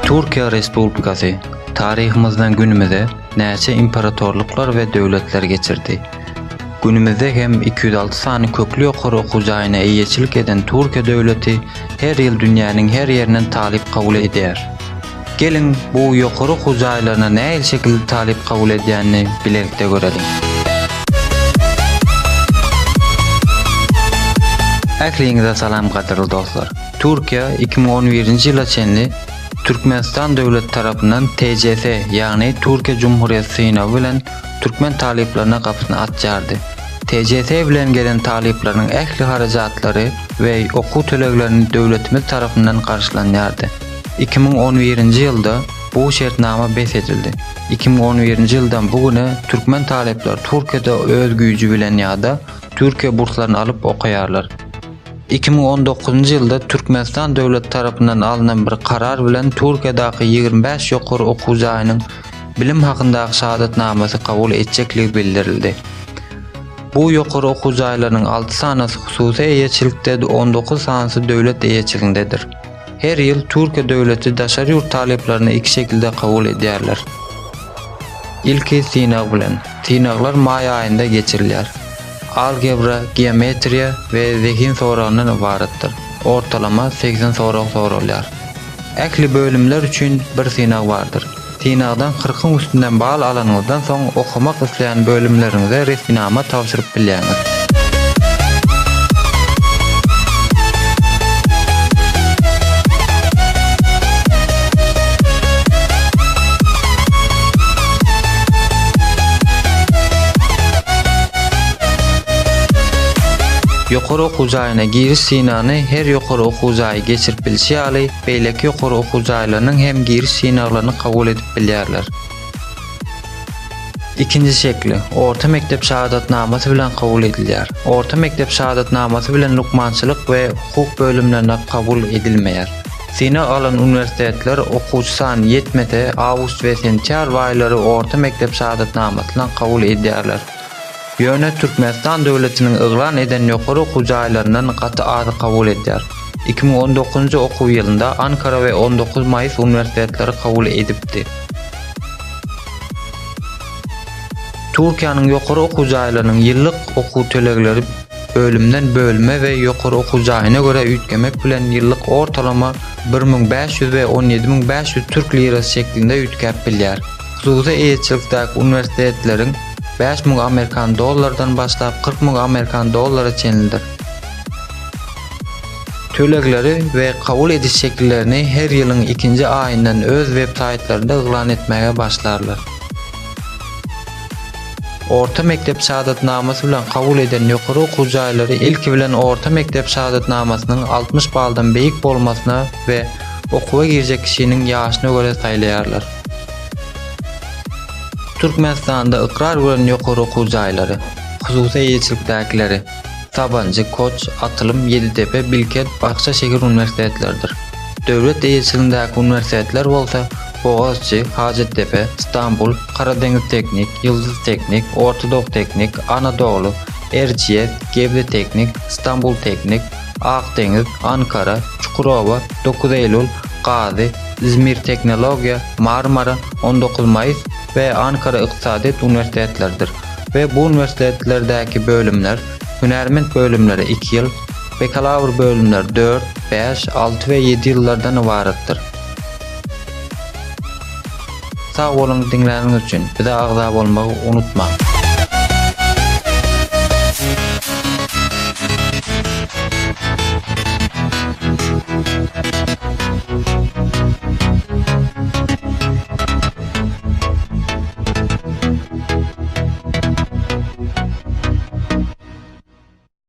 Türkiýe Respublikasy taryhymyzdan günümize näçe imperatorlyklar we döwletler geçirdi. Günümizde hem 206 sany kökli ýokary okuw jaýyna eýeçilik eden Türkiýe döwleti her ýyl dünýäniň her ýerinden talyp kabul edýär. Geliň, bu ýokary okuw jaýlaryna nähili şekilde talyp kabul edýänini bilelikde göreliň. Ähliňize salam gadyrly dostlar. Türkiýe 2011-nji ýyla çenli Türkmenistan döwleti tarapyndan TCS, ýagny Türkiýe Cumhuriyeti synagy bilen türkmen talyplaryna gapysyny açýardy. TCS bilen gelen talyplaryň ähli harajatlary we okuw töleglerini döwletimiz tarapyndan garşylanýardy. 2011-nji ýylda bu şertnama bes edildi. 2011-nji ýyldan bu güne türkmen talyplary Türkiýede öz güýji bilen ýa-da Türkiýe burslaryny alyp okaýarlar. 2019-njy ýylda Türkmenistan döwleti tarapyndan alnan bir karar bilen Türkiýedäki 25 ýokary okuw jaýynyň bilim hakyndaky şahadatnamasy kabul etjekligi bildirildi. Bu ýokary okuw jaýlarynyň 6 sanysy hususy eýeçilikde, 19 sanysy döwlet eýeçiligindedir. Her ýyl Türkiýe döwleti daşary ýurt talyplaryny iki şekilde kabul edýärler. Ilki synag bilen. Synaglar maý aýynda geçirilýär. Algebra, geometriýa we zehin soragyndan ybaratdyr. Ortalama 80 sorag soralýar. Ähli bölümler üçin bir synag bardyr. Synagdan kyrkyň üstünden bal alanyňyzdan soň okamak isleýän bölümleriňize resminama tabşyryp bilýäňiz. Ýokary okuw jaýyna giriş synagyny her ýokary okuw jaýy geçirip bilşi ýaly, beýleki ýokary okuw jaýlarynyň hem giriş synaglaryny kabul edip bilýärler. Ikinji şekli, orta mekdep şahadatnamasy bilen kabul edilýär. Orta mekdep şahadatnamasy bilen lukmançylyk we hukuk bölümlerine kabul edilmeýär. Synag alan uniwersitetler okuwçy sany ýetmese, awgust we sentýabr aýlary orta mekdep şahadatnamasy bilen kabul edýärler. Ýöne Türkmenistan döwletiniň yglan eden ýokary okuw jaýlaryndan gaty azy kabul edýär. 2019-njy okuw ýylynda Ankara we 19 Maýys uniwersitetleri kabul edipdi. Türkiýäniň ýokary okuw jaýlarynyň ýyllyk okuw tölegleri bölümden bölüme we ýokary okuw jaýyna görä üýtgemek bilen ýyllyk ortalama 1500 we 17500 türk lirasy şeklinde üýtgäp bilýär. Hususy eýeçilikdäki uniwersitetleriň 5000 amerikan dollardan başlap 40 müň amerikan dollara çenlidir. Tölegleri we kabul ediş şekillerini her ýylyň ikinji aýyndan öz web saýtlarynda yglan etmäge başlarlar. Orta mekdep şahadatnamasy bilen kabul eden ýokary okuw jaýlary ilki bilen orta mekdep şahadatnamasynyň 60 baldan beýik bolmasyna we okuwa girjek kişiniň ýaşyna görä saýlaýarlar. Türkmenistanda ykrar gören ýokary okuw jaýlary, hususy eýeçilikdäkileri, Sabanjy, Koç, Atylym, Ýeditepe, Bilkent, Bakja şäher uniwersitetleridir. Döwlet eýeçiligindäki uniwersitetler bolsa Bogazçy, Hajatdepe, Stambul, Karadeňiz teknik, Ýyldyz teknik, Ortadow teknik, Anadolu, Erjiýes, Gebze teknik, Stambul teknik, Akdeňiz, Ankara, Çukurowa, Dokuz Eýlül, Gazy, Izmir tehnologiýa, Marmara, 19 Maýys we Ankara ykdysadyýet uniwersitetleridir we bu uniwersitetlerdäki bölümler hünärment bölümleri iki ýyl, bakalawr bölümleri dört, bäş, alty we ýedi ýyllardan ybaratdyr. Sag boluň diňläniňiz üçin, bize agza bolmagy unutmaň.